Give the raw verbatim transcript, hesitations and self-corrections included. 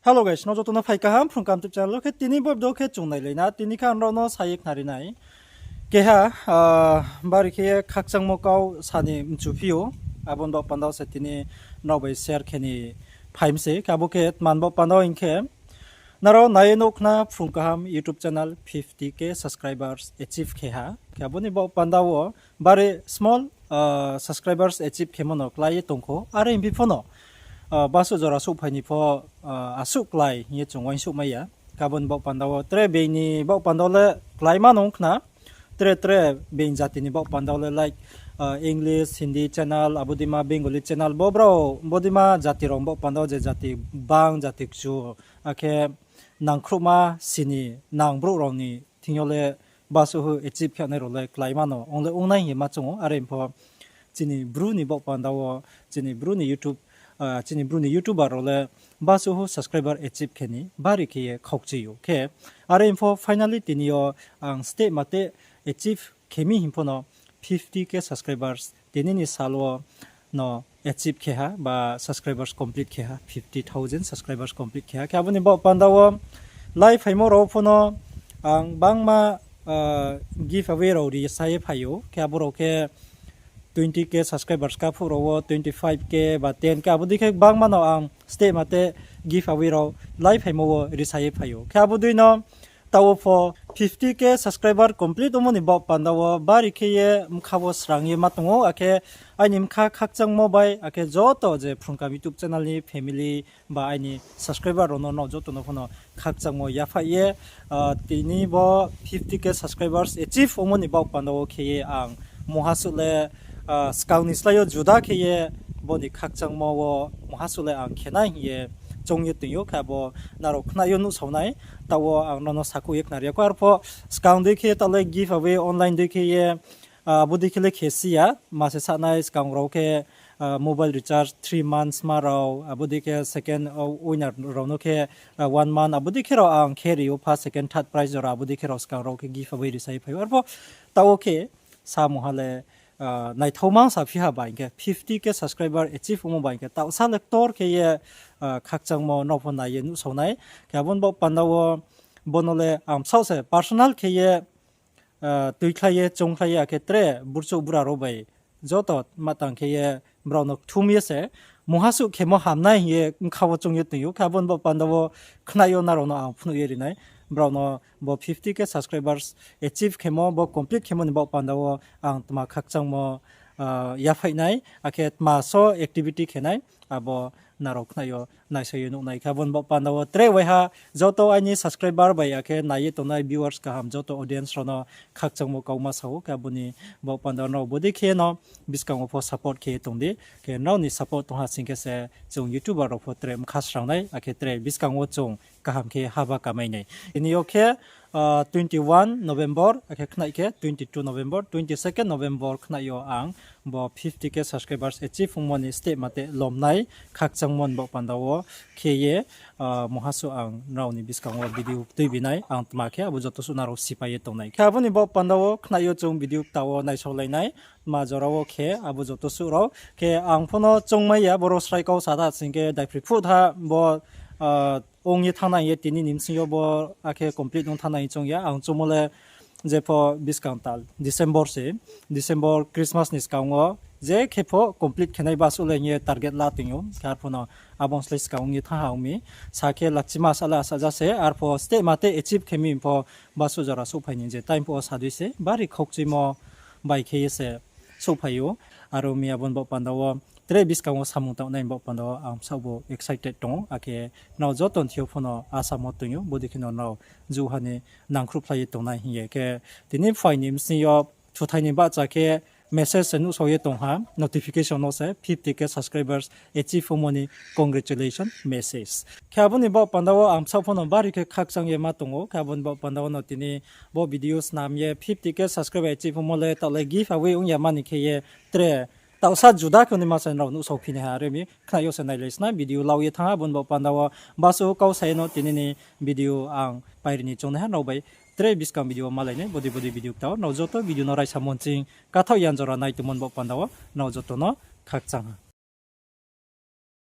Hello guys, nrao joto no phai kaham Phrung Kaham YouTube channel wo. Khe tini bo video khe chung nailai na, tini khe ang nrao no sa ye khnari nai. Keha, bari khe ye khakchangmo kau sa ni mchu phi ou, abo ni baoh panda wo se tini nrao bai share khe ni phai mi se. Khe abo khe tma ni baoh panda wo hing khe, nrao nai ye nuh khna Phrung Kaham YouTube channel fifty K subscribers achieve khe ha. Khe abo ni baoh panda wo bari small subscribers achieve khemo no klái ye tong kho. Are hing phi pho no basuh jora souhphai ni pho asuh klái hing ye chung uaingsouhmai ya. Khe abo ni baoh panda wo tre being ni baoh panda wo le kláima no ong khna. Tre tre being jati ni baoh panda wo le like English, Hindi channel, abo deima Bengali channel, bo brao, bo deima jati rao ni baoh panda wo je jati bang, jati kchu, akhe nangkhruhma sini nang brouh rao ni thing yo le basuh achieve khe nai rao le kláima no ong le ong nai hing ye ma choung ou. Are pho chini Bru ni baoh panda wo, chini Bru ni YouTube, chini Bru ni YouTuber rao le basuh subscriber achieve khe ni bari khe ye khaukchi ou. Khe are pho finally tini yo ang step mate achieve khe mi hing pho no fifty K subscribers tini ni sal wo no achieve khe ha, ba subscribers complete khe ha, fifty thousand subscribers complete khe ha. Khe abo ni baoh panda wo lai phaimo rao pho no ang bangma giveaway rao ri sa ye phai ou. Khe abo rao khe twenty K subscribers ka phuh rao wo twenty five K ba ten K abo dei khe bangma no ang step mate giveaway rao lai phaimo wo ri sa ye phai ou. Khe abo dei no taoh wo pho fifty K subscriber complete ongmo ni baoh panda wo bari khe ye bkha wo srang ye ma tong ou, akhe aini bkha khakchangmo bai, akhe joto je Phrung Kaham YouTube channel ni family ba aini subscriber rao no, nrao joto no pho no khakchangmo yaphaih ye, tini bo fifty K subscribers achieve ongmo ni baoh panda wo khe ye ang mungha suh le skang ni slái yo juda khe ye bo ni khakchangmo wo mungha suh le ang khe nai hing ye choung ye toing ou. Khe abo nrao khna yo nuhsao nai, taoh wo ang nrao no sakhouh ye khnari ya kho. Arpho skang dei khe taoh le giveaway online dei khe ye abo dei khe le khe si ya, ma se sanai skang rao khe mobile recharge three months ma rao, abo dei khe second winner rao no khe one month, abo dei khe rao ang khe ri ou, first, second, third prize jora abo dei khe rao skang rao khe giveaway ri sa ye phai ou. Arpho taoh wo khe samungha le naithaoma sa phi ha ba hing khe fifty K subscriber achieve ongmo ba hing khe taohsa le ktor khe ye khakchangmo nrao pho nai ye nuhsao nai. Khe abo ni baoh panda wo bo no le ang bsaoh se personal khe ye tuikhlai ye, choungkhlai ye, akhe tre burchouh bura rao bai joto ma tang khe ye brao no kthum ye se mungha suh khemo ham nai hing ye bkha wo choung ye toing ou. Khe abo ni baoh panda wo khna yo nrao no ang phnuh ye ri nai. Brao no bo fifty K subscribers achieve khemo, bo complete khemo ni baoh panda wo ang tma khakchangmo yaphaih nai, akhe tma so activity khe nai, abo nrao khna yo naisao ye nuh nai. Khe abo ni baoh panda wo tre waiha joto aini subscriber bai akhe nai ye tongnai viewers kaham joto audience rao no khakchangmo kauma sa ou. Khe abo ni baoh panda wo nrao bodei khe no buskang wo pho support khe ye tong di. Khe nrao ni support tong ha sing khe se chung YouTuber rao pho tre bkha srang nai, akhe tre buskang wo chung kaham khe haba kamai nai. Tini yo khe twenty one November, akhe khnai khe twenty two November, twenty second November khnai yo ang bo fifty K subscribers achieve ongmo ni step mate lomnai khakchangmo ni baoh panda wo khe ye mungha suh ang nrao ni buskang wo video tuibi nai, ang tma khe abo joto suh nrao sipai ye tongnai. Khe abo ni baoh panda wo khnai yo chung video kta wo naisaolai nai, tma jora wo khe abo joto suh rao. Khe ang pho no choungmai ya, boro srai kau sa da sing khe daiphri phuh tha bo ong ye thanng nai ye tini ni bsing yo bo akhe complete ong thanng nai choung ya. Ang choungmo le jepho buskang tal December se, December Christmas ni skang wo je khe pho complete khe nai basuh le hing ye target la toing ou. Khe arphuh no abo ni slái skang ong ye thanng ha ong mi. Sa khe lachima sa le asa ja se, arphuh step mate achieve khe mi pho basuh jora souhphai ni je time pho wo sa dei se, bari khaukchimo bai khe ye se souhphai ou. Aro mi abo ni baoh panda wo tre buskang wo samung tangnai ni baoh panda wo ang bsaoh bo excited tong ou, akhe nrao joto ni thing yo pho no asamo toing ou, bodei khe no nrao jouha ni nangkhruhphlai ye tongnai hing ye. Khe tini phai ni bsing yo thuthai ni bahcha khe message se nuhsao ye tong ha, notification no se fifty K subscribers achieve ongmo ni congratulation message. Khe abo ni baoh panda wo ang bsaoh pho no bari khe khakchang ye ma tong ou. Khe abo ni baoh panda wo no tini bo video snam ye fifty K subscriber achieve ongmo le taoh le giveaway ong ya mani khe ye tre taohsa juda khe ni ma se nrao nuhsao phi nai ha. Are mi khnai yo se nailai sna video lau ye thanng ha, abo ni baoh panda wo basuh kau sa ye no tini ni video ang pairi ni choungnaiha nrao bai tre buskang video wo malai nai, bodei bodei video kta wo. Nrao joto video no raisa monching kathaoh yan jora nai tongmo ni baoh panda wo nrao joto no khakchang ha.